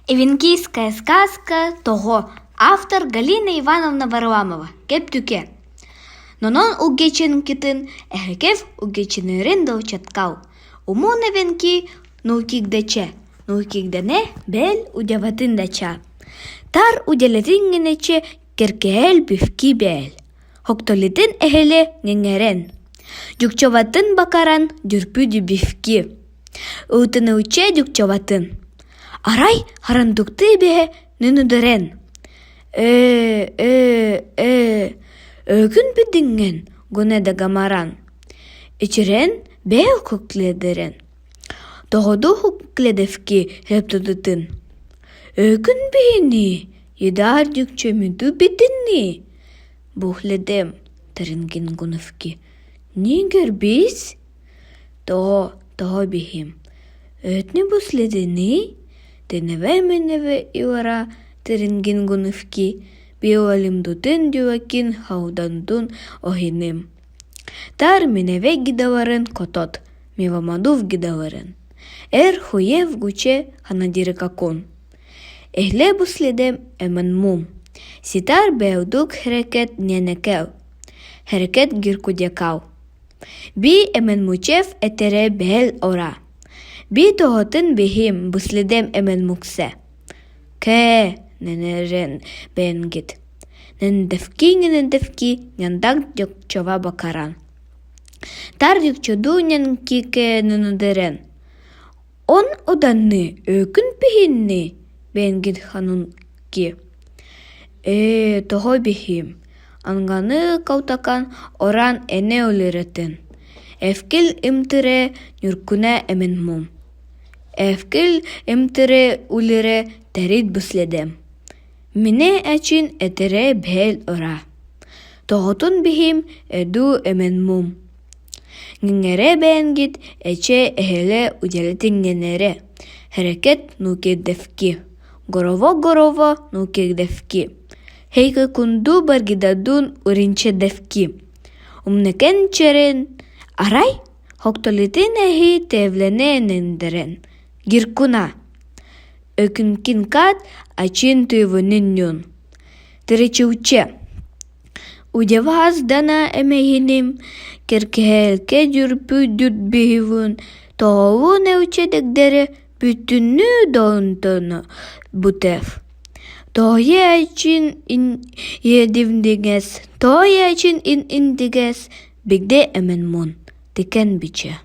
Эвенкийская сказка Тоҕо автор Галина Ивановна Варламова Кэптүкэ Нонон угеченкитын эһэкэв угеченерин долчаткал Умун эвенки нукигдэчэ нукигдэнэ бэл удяватын дача Тар уделетингенече кэркээл бүфки бээл Хоктолитин эһэле ҥэҥэрэн Дьукчаватын бакаран дюрпү дюбифки Ыытыныучча дьукчабатын Арай харандуктыы бэһэ нөнүдэрэн Ээ ээ ээ Өкүн бидиҥҥэн гуна да гамаран Ичирэн бээл хукледерен Тоҕоду хукледевки хэптудытын Өкүн биһини Едар дьүкчөмүтү битинни Бухледем тэрингин гуновки Нигер бис Тоҕо, тоҕо биһим, Өтнү буследини, теневе-меневе иора терингингунывки, биолимдутын дювакин хаудандун оһиным. Тар миневе гидаларын котот, мивамадув гидаларын. Эр хуев гуче ханадирикакун. Эхле буследем эмэн мум. Ситар бэудук херекет ненекел. Херекет гиркудекал. Би Эменмучев этэрэ бэһэл ора. Би тоһотын биһим быследем Эменмуксе. Кээ, нэнэрен бэнгит. Нэндэвки нэндэвки няндаг дьокчова бакаран. Тар дьокчоду нянкике нэнудерен. Он уданны өкүн пиһинни бэнгит ханунки. Ээ, тоһо биһим, анганы калтакан оран эне өлөрөтөн. Эвкил имтире нюркуна эменмум. Эвкил имтире улире тэрит быследем. Мине эчин этере бэл ора. Тоҕотун биһим эду эменмум. Ҥиҥэрэ бэйэнгит эчэ эһэлэ удьэлэтиҥҥэнэрэ, Хэрэкэт нукедэвки, горово-горово нукедэвки, Хэйкэкунду баргидадун уринчедэвки, Умнэкэн чэрэн, арай хоктолитин эһи тэвлэнэ нэндэрэн, Гиркуна, Өкүнкинкат ачин тыывынын Тырычыучча Удеваас дана эмэһиним кэркэһэлкэ дьүрпү дүрбүһүвүн тоҕовун эучэдэгдэри бүтүннүү донтоно бутэв. Тоойе ачин ин иэдивдигэс, тоойе ачин ин индигэс бигде эмен мун, тикен биче.